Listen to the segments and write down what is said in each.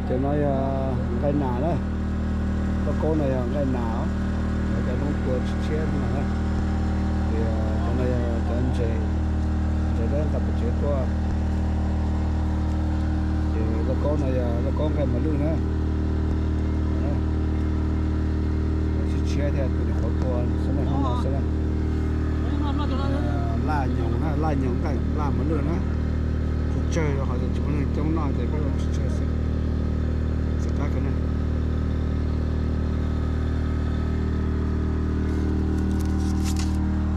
Cov no yog nqaij nas na, lauj kaub no yog nqaij nas, cov noob tua tshiab tshiab no na. Ces cov no yog cov ntses, ntses dawb nqa pem tsev tuaj. Ces lauj kaub no yog lauj kaub nqaij mos lwj na. Tshiab tshiab thiab, tus nyuam qhuav tua xwb na, hnub no xwb na. Laj nyoos na, laj nyoos nqaij, laj mos lwj na. Tsawg tsawg rau qhov tias tsis muaj neeg coob noj ces peb ua tsawg tsawg xwb. Txawm qab kawg na.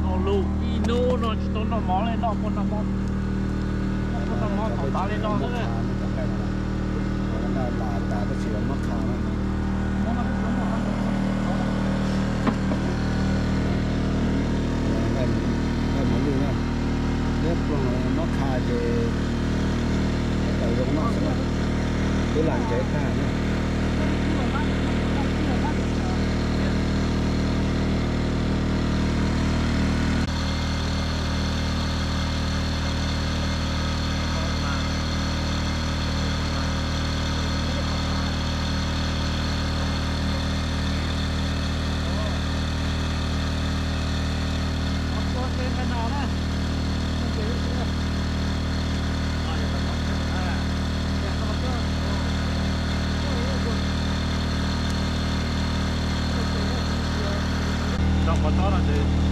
Noj lus ib hnub no tsis tau noj mov li, noj puas noj mov, noj puas noj mov thaum tas li no xwb na. Las tas tab sis muab qha na. Nqaij mos lwj na, liab ploog muab qha ces tawm zoo noj xwb na. Twb lam ntsev tag na. Rau qhov tsob no ces